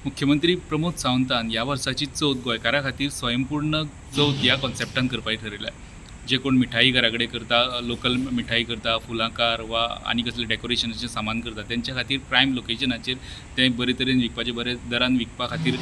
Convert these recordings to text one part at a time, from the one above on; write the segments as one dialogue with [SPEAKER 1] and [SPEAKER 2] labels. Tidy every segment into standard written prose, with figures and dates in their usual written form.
[SPEAKER 1] मुख्यमंत्री प्रमोद सावंतान ह्या वर्साची चवथ गोंयकारां खातीर स्वयंपूर्ण चवथ ह्या कॉन्सेप्टान करपाचें ठरयलें. जे कोण मिठाई घरा कडेन करता, लोकल मिठाई करता, फुलांकार वा आनी कसलें डेकोरेशनाचें सामान करता, तेंच्या खातीर प्रायम लोकेशनाचेर तें बरे तरेन विकपाचें, बरे दरान विकपा खातीर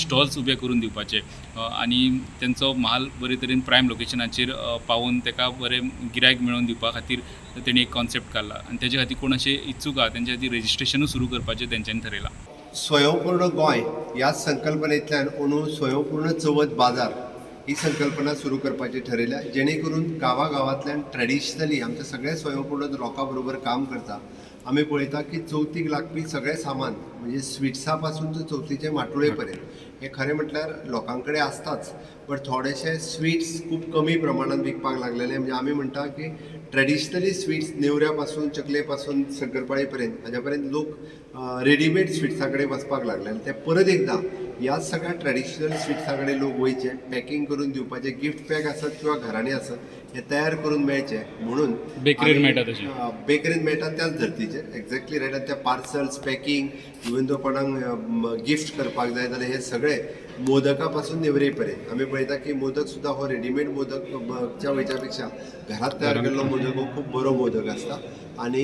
[SPEAKER 1] स्टॉल्स उबे करून दिवपाचे आनी तेंचो म्हाल बरे तरेन प्रायम लोकेशनाचेर पावोवन तेका बरें गिरायक मेळोवन दिवपा खातीर तेणी एक कॉन्सेप्ट काडला आनी तेजे खातीर कोण अशे इत्सूक आहा तेंच्या खातीर रजिस्ट्रेशनूय सुरू करपाचें तेंच्यांनी थरयलां.
[SPEAKER 2] स्वयंपूर्ण गोंय ह्या संकल्पनेंतल्यान अंदू स्वयंपूर्ण चवथ बाजार ही संकल्पना सुरू करपाची ठरयल्या, जेणे करून गांवागांवांतल्यान ट्रेडिशनली आमचे सगळे स्वयंपूर्ण लोकां बरोबर काम करता. आमी पळयता की चवथीक लागपी सगळें सामान, म्हणजे स्विट्सा पासून ते चवथीचे माटुळे पर्यंत, हें खरें म्हटल्यार लोकां कडेन आसताच, बट थोडेशे स्विट्स खूब कमी प्रमाणान विकपाक लागलेले. म्हणजे आमी म्हणटा की ट्रेडिशनली स्विट्स नेवऱ्या पासून, चकले पासून, शंकरपाळी पर्यंत, हाज्या पर्यंत लोक रेडीमेड स्विट्सा कडेन वचपाक लागले आनी ते परत एकदां ह्या सगळ्या ट्रेडिशनल स्विट्सा कडेन लोक वयचे, पॅकिंग करून दिवपाचे, गिफ्ट पॅक आसत किंवा घरांनी आसत, हे तयार करून मेळचे म्हणून.
[SPEAKER 1] बेकरीर मेळटा तशें.
[SPEAKER 2] बेकरीन मेळटा त्याच धर्तीचेर, एक्झॅक्टली रायट. आनी त्या पार्सल्स पॅकिंग, इवन दो कोणाक गिफ्ट करपाक जाय जाल्यार, हे सगळे मोदका पासून नेवरे पर्यंत आमी पळयता की मोदक सुद्दां हो रेडीमेड मोदक च्या वयच्या पेक्षा घरात तयार केल्लो मोदक हो खूब बरो मोदक आसता. आनी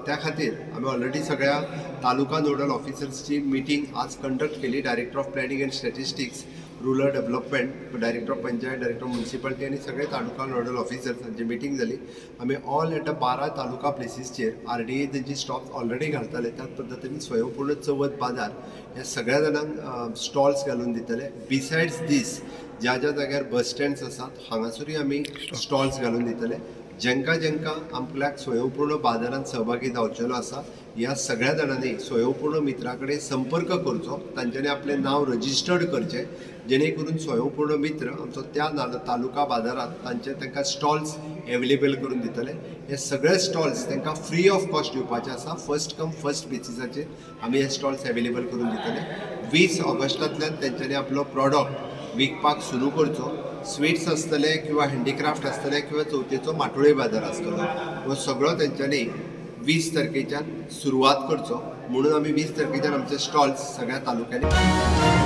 [SPEAKER 2] त्या खातीर आमी ऑलरेडी सगळ्या तालुका नोडल ऑफिसर्सची मिटींग आज कंडक्ट केली. Director of Planning and Statistics, Rural Development, Director of Panchayat, Director of Municipality आनी सगळे तालुका नोडल ऑफिसर्स हांची मिटींग जाली. आमी ऑल एट अ 12 तालुका प्लेसीसचेर आरडीए तेंची स्टॉप ऑलरेडी घालताले, त्याच पद्दतीन स्वयंपूर्ण चवथ बाजार ह्या सगळ्या जाणांक स्टॉल्स घालून दितले. बिसायड्स दीस, ज्या ज्या जाग्यार बस स्टँड्स आसात, हांगासरूय आमी स्टॉल्स घालून दितले. जेंकां जेंकां आपल्याक स्वयंपूर्ण बाजारांत सहभागी जावचेलो आसा, ह्या सगळ्या जाणांनी स्वयंपूर्ण मित्रा कडेन संपर्क करचो, तांच्यांनी आपलें नांव रजिस्टर्ड करचें, जेणे करून स्वयंपूर्ण मित्र आमचो त्या तालुका बाजारांत तांचे तांकां स्टॉल्स एवेलेबल करून दितले. हे सगळे स्टॉल्स तांकां फ्री ऑफ कॉस्ट दिवपाचे आसा. फर्स्ट कम फर्स्ट बेसिसाचेर आमी हे स्टॉल्स एवेलेबल करून दितले. 20 ऑगस्टांतल्यान तेंच्यांनी आपलो प्रॉडक्ट विकपाक सुरू करचो. स्विट्स आसतले किंवा हँडीक्राफ्ट आसतले किंवा चवथीचो माटोळे बाजार आसतलो, हो सगळो तेंच्यांनी 20 तारखेच्यान सुरवात करचो म्हणून आमी 20 तारखेच्यान आमचे स्टॉल्स सगळ्या तालुक्यांनी